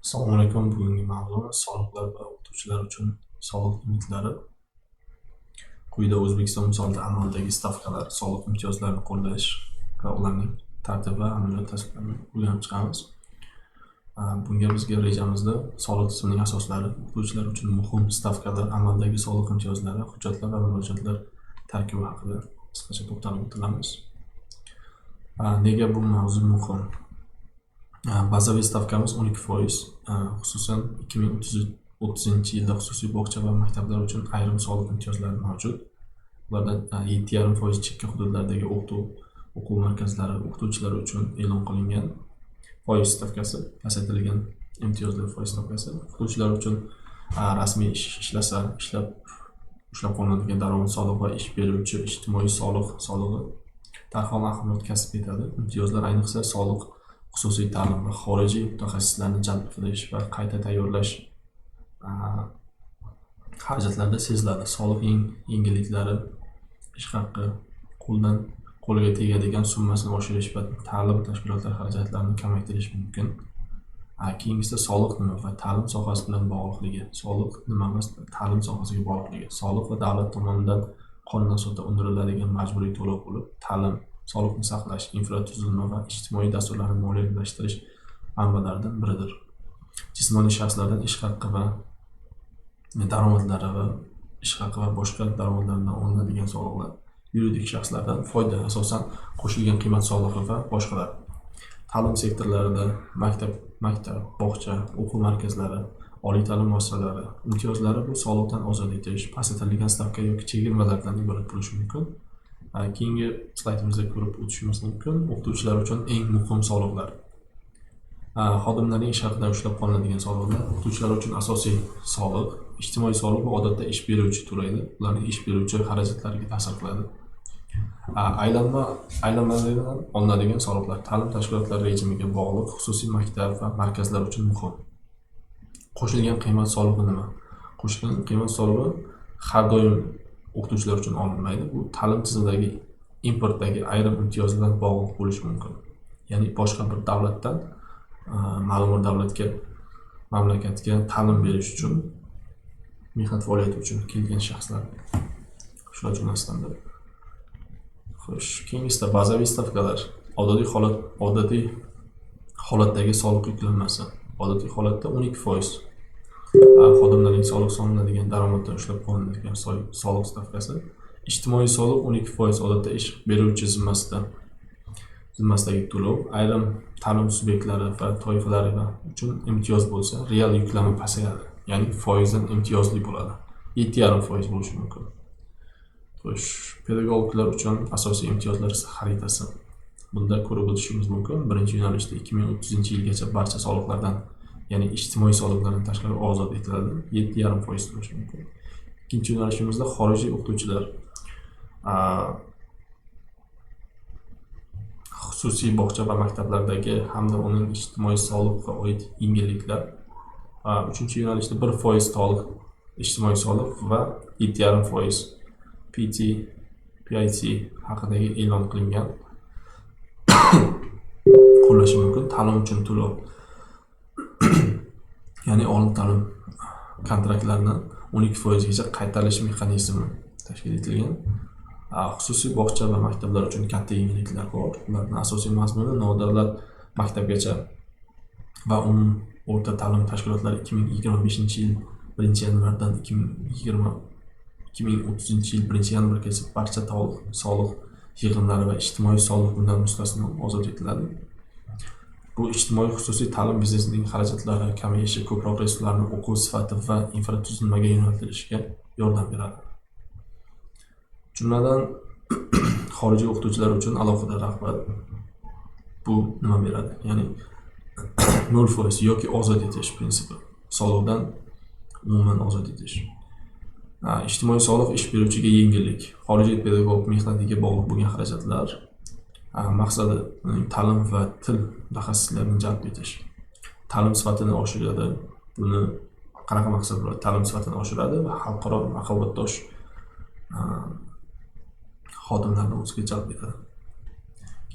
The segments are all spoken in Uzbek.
Assalomu alaykum. Bugungi mavzumiz soliqlar va o'qituvchilar uchun soliq limitlari. Quyida O'zbekiston misolida amaldagi stavkalar, soliq imtiyozlarini qo'llash va ularning tartibi va amaliyot tartiblarini o'rganib chiqamiz. Bunga bizga rejamizda soliq tizimining asoslari, o'qituvchilar uchun muhim stavkalar, amaldagi soliq imtiyozlari, hujjatlar va murojaatlar tarkibi haqida qisqacha to'xtalib o'tilamiz. Nega bu mavzu muhim? Bazaviy stavkamiz 12%, xususan 2030-yilda xususiy bog'cha va maktablar uchun ayrim soliq imtiyozlari mavjud. Ulardan 7,5% chekka hududlardagi o'quv markazlari o'qituvchilari uchun e'lon qilingan foiz stavkasi, pasaytirilgan imtiyozli foiz stavkasi. O'qituvchilar uchun rasmiy ishlasa, ishlab ushlab qolinadigan daromad solig'i va ish beruvchi ijtimoiy soliq solig'i darhol ahamiyat kasb etadi. Imtiyozlar ayniqsa soliq, xususiy ta'lim va xorijiy mutaxassislarni jalb qilish va qayta tayyorlash xarajatlarida seziladi. Soliq yengilliklari ish haqi qo'ldan qo'lga tegadigan summasini oshirish va ta'lim tashkilotlari xarajatlarini kamaytirish mumkin. Keyingisi soliq nima va ta'lim sohasi bilan bog'liqligi. Soliq nima va ta'lim sohasiga bog'liqligi. Soliq va davlat tomonidan qonun asosida undiriladigan majburiy to'lov bo'lib, ta'lim, sog'liqni saqlash, infratuzilma va ijtimoiy dasturlarni moliyalashtirish manbalaridan biridir. Jismoniy shaxslardan ish haqi va daromadlari va ish haqi va boshqa daromadlardan olinadigan soliqlar, yuridik shaxslardan foyda, asosan qo'shilgan qiymat solig'i va boshqalar. Ta'lim sektorlarida maktab, bog'cha, o'quv markazlari, oliy ta'lim muassasalari imtiyozlari bu soliqdan ozod etish, pasaytirilgan stavka yoki chegirmalardan iborat bo'lishi mumkin. Keyingi slaydimizda ko'rib o'tishimiz mumkin o'qituvchilar uchun eng muhim soliqlar. Xodimlarning ish haqidan ushlab qolinadigan soliqlar o'qituvchilar uchun asosiy soliq. Ijtimoiy soliq bu odatda ish beruvchi to'laydi, ularning ish beruvchi xarajatlariga ta'sir qiladi. Aylanmadan olinadigan soliqlar ta'lim tashkilotlari rejimiga bog'liq xususiy maktab va markazlar uchun muhim. Qo'shilgan qiymat solig'i nima? Qo'shilgan qiymat solig'i har doim o'qituvchilar uchun olinmaydi. Bu ta'lim tizimidagi importdagi ayrim imtiyozlar bilan bog'liq bo'lishi mumkin. Ya'ni boshqa bir davlatdan ma'lum bir davlatga, mamlakatga ta'lim berish uchun, mehnat faoliyati uchun kelgan shaxslar, shular jumlasidandir. Xo'sh, keyingisida bazaviy stavkalar. Odatiy holatdagi soliq yuklanmasi. Odatiy holatda 12% xodimlarning soliq solinadigan daromaddan ushlab qolinadigan soliq stavkasi. Ijtimoiy soliq 12% odatda ish beruvchi zimmasidagi to'lov. Ayrim ta'lim subyektlari va toifalari uchun imtiyoz bo'lsa, real yuklama pasayadi. Ya'ni foizdan imtiyozli bo'ladi. 7,5% bo'lishi mumkin. Xo'sh, pedagoglar uchun asosiy imtiyozlar xaritasi. Bunda ko'rib o'tishimiz mumkin. Birinchi yo'nalishda 2030-yilgacha barcha soliqlardan, ya'ni ijtimoiy soliqlardan tashqari ozod etiladi. 7,5% bo'lishi mumkin. Ikkinchi yo'nalishimizda xorijiy o'qituvchilar, xususiy bog'cha va maktablardagi hamda uning ijtimoiy soliqqa oid yengilliklar. Uchinchi yo'nalishda 1% soliq, ijtimoiy soliq va 7,5% PIT haqidagi e'lon qilingan qo'llashi mumkin. Ta'lim uchun to'lov, ya'ni oliy ta'lim kontraktlarini 12% gacha qaytarilish mexanizmi tashkil etilgan. Xususiy bog'cha va maktablar uchun katta yengilliklar bor. Ularning asosiy mazmuni nodavlat maktabgacha va umumiy o'rta ta'lim tashkilotlari 2025-yil 1-yanvardan 2030-yil 1-yanvargacha barcha soliq yig'imlari va ijtimoiy soliq bundan mustasno ozod etiladi. Bu ijtimoiy xususiy ta'lim biznesining xarajatlari kamayishi, ko'proq resurslarni o'quv sifati va infratuzilmaga yo'naltirishga yordam beradi. Jumladan, xorijiy o'qituvchilar uchun alohida rag'bat bu nima beradi? Ya'ni 0% yoki ozod etish prinsipi. Soliqdan umuman ozod etish. Ijtimoiy soliq ish beruvchiga yengillik, xorijiy pedagog mehnatiga bog'liq bo'lgan xarajatlar, maqsadi ta'lim va til mutaxassislarini jalb etish. Ta'lim sifatini oshiradi. Buni qanaqa maqsad bo'ladi? Ta'lim sifatini oshiradi va xalqaro raqobatdosh xodimlarni o'ziga jalb etadi.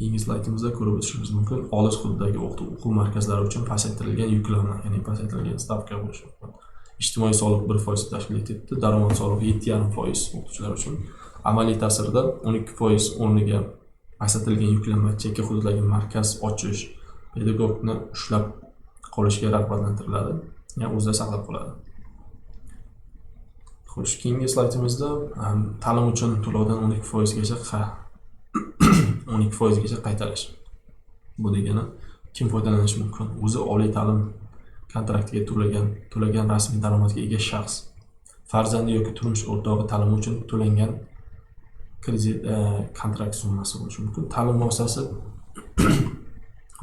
Keyingi slaydimizda ko'rib o'tishimiz mumkin, olis hududdagi o'quv markazlari uchun pasaytirilgan yuklama, ya'ni pasaytirilgan stavka bo'lishi mumkin. Ijtimoiy soliq 1% tashkil etyapti, daromad solig'i 7,5% o'qituvchilar uchun. Amaliy ta'sirida 12% o'rniga pasaytirilgan yuklama, chekka hududdagi markaz ochish, pedagogni ushlab qolishga rag'batlantiriladi, ya'ni o'zida saqlab qoladi. Xo'sh, keyingi slaydimizda ta'lim uchun to'lovdan 12% gacha 12% gacha qaytarish. Bu degani kim foydalanishi mumkin? O'zi oliy ta'lim kontraktiga to'lagan rasmiy daromadga ega shaxs, farzandi yoki turmush o'rtog'i ta'limi uchun to'langan kredit kontrakt summasi bo'lishi mumkin. Ta'lim muassasasi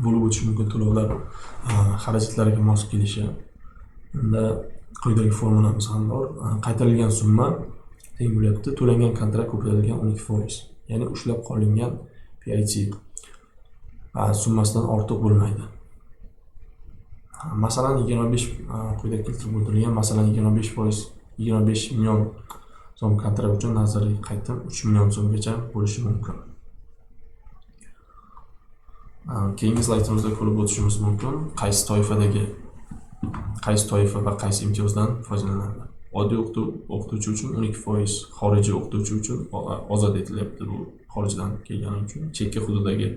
bo'lib o'tishi mumkin to'lovlar xarajatlariga mos kelishi. Unda quyidagi formulamiz ham bor. Qaytarilgan summa teng bo'lyapti to'langan kontrakt ko'paytirilgan 12%, ya'ni ushlab qolingan PIT summasidan ortiq bo'lmaydi. Masalan, 25, quyida keltirib o'tilgan, masalan, 25%, 25 million so'm kontrakt uchun nazariy qaytim 3 million so'mgacha bo'lishi mumkin. Keyingi slaydimizda ko'rib o'tishimiz mumkin, qaysi toifadagi, qaysi toifa va qaysi imtiyozdan foydalanadi. Oddiy o'qituvchi uchun 12%, xorijiy o'qituvchi uchun ozod etilyapti, bu xorijdan kelgani uchun. Chekka hududdagi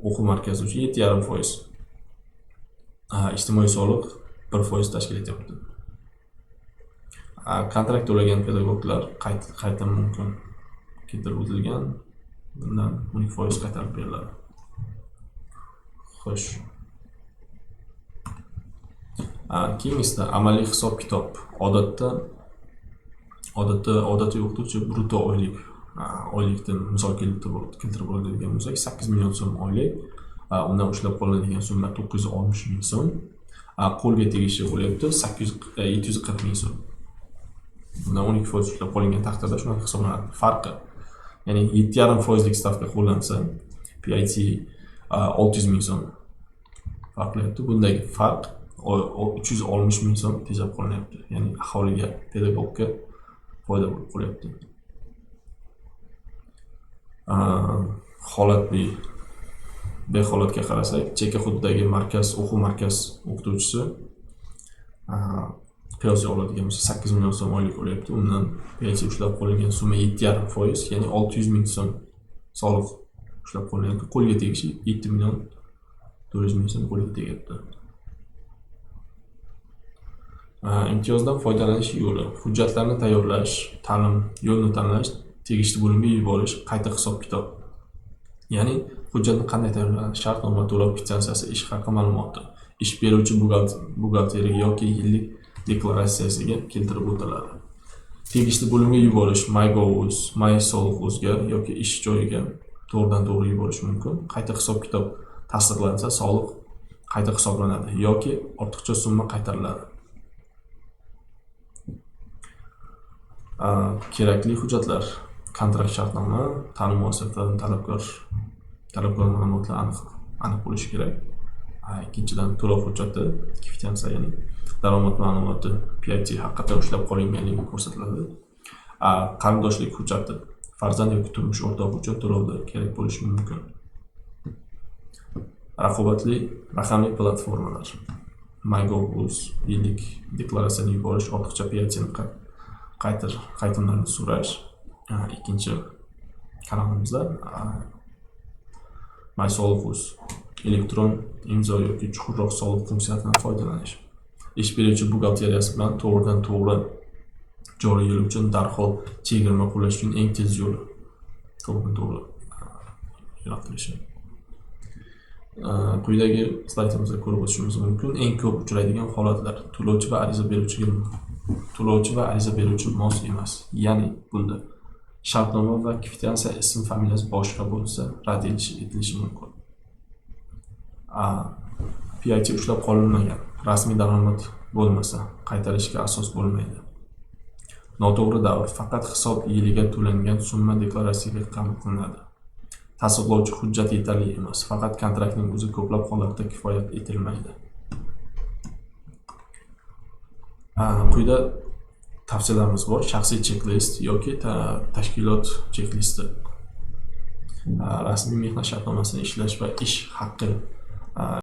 o'quv markazi uchun 7,5%. Ijtimoiy soliq 1% tashkil etyapti. Kontrakt to'lagan pedagoglar qaytim mumkin keltirib o'tilgan, bundan 12% qaytarib beriladi. Xo'sh. Keyingisida amaliy hisob-kitob. Odatda odatiy o'qituvchi brutto oylikdan misol keltirib oladigan bo'lsak, 8 million so'm oylik, undan ushlab qolinadigan summa 960 ming so'm, qo'lga tegishi bo'lyapti 740 ming so'm. Bundan 12% ushlab qolingan taqdirda shunaqa hisoblanadi. Farqi, ya'ni 7,5%lik stavka qo'llansa, PIT 600 ming so'm farqlayapti. Bundagi farq 360 ming so'm tejab qolinyapti. Ya'ni aholiga, pedagogga foyda bo'lib qolyapti. Holatli beholatga qarasak, chekka hududdagi markaz, o'quv markaz o'qituvchisi qiyosiy oladigan bo'lsa 8 million so'm oylik olyapti. Undan PIT ushlab qolingan summa 7,5%, ya'ni 600 ming so'm soliq ushlab qolinyapti. Qo'lga tegishi 7 million 400 ming so'm qo'lga tegyapti. Imtiyozdan foydalanish yo'li: hujjatlarni tayyorlash, ta'lim yo'lini tanlash, tegishli bo'limga yuborish, qayta hisob-kitob. Ya'ni hujjatni qanday tayyorlanish, shartnoma, to'lov kvitansiyasi, ish haqi ma'lumoti, ish beruvchi buxgalteriya yoki yillik deklaratsiyasiga keltirib o'tiladi. Tegishli bo'limga yuborish, MyGov.uz, MySoliq.uzga yoki ish joyiga to'g'ridan to'g'ri yuborish mumkin. Qayta hisob-kitob tasdiqlansa, soliq qayta hisoblanadi yoki ortiqcha summa qaytariladi. Kerakli hujjatlar: kontrakt, shartnoma, ta'lim muassasalaridan talabgor ma'lumotlar aniq bo'lishi kerak. Ikkinchidan to'lov hujjati, kvitansiya, ya'ni daromad ma'lumoti, PIT haqiqatan ushlab qolinganligi ko'rsatiladi. Qarindoshlik hujjati, farzand yoki turmush o'rtog'i uchun to'lovda kerak bo'lishi mumkin. Raqobatli raqamli platformalar, MyGov.uz, yillik deklaratsiyani yuborish, ortiqcha PITni qaytimlarni so'rash. Ikkinchi kanalimizda MySoliq.uz, elektron imzo yoki chuqurroq soliq funksiyasidan foydalanish. Ish beruvchi buxgalteriyasi bilan to'g'ridan to'g'ri joriy yil uchun darhol chegirma qo'llash uchun eng tez yo'li to'g'ridan to'g'ri yo'naltirilishi. Quyidagi slaydimizda ko'rib o'tishimiz mumkin. Eng ko'p uchraydigan holatlar: to'lovchi va ariza beruvchi mos emas. Ya'ni bunda shartnoma va kvitansiya ism familiyasi boshqa bo'lsa rad etilishi mumkin. PIT ushlab qolinmagan, rasmiy daromad bo'lmasa qaytarishga asos bo'lmaydi. Noto'g'ri davr, faqat hisob yiliga to'langan summa deklaratsiyaga qabul qilinadi. Tasdiqlovchi hujjat yetarli emas, faqat kontraktning o'zi ko'plab holatda kifoya etilmaydi. Quyida tavsiyalarimiz bor, shaxsiy checklist yoki tashkilot checklisti. Rasmiy mehnat shartnomasini ishlash va ish haqi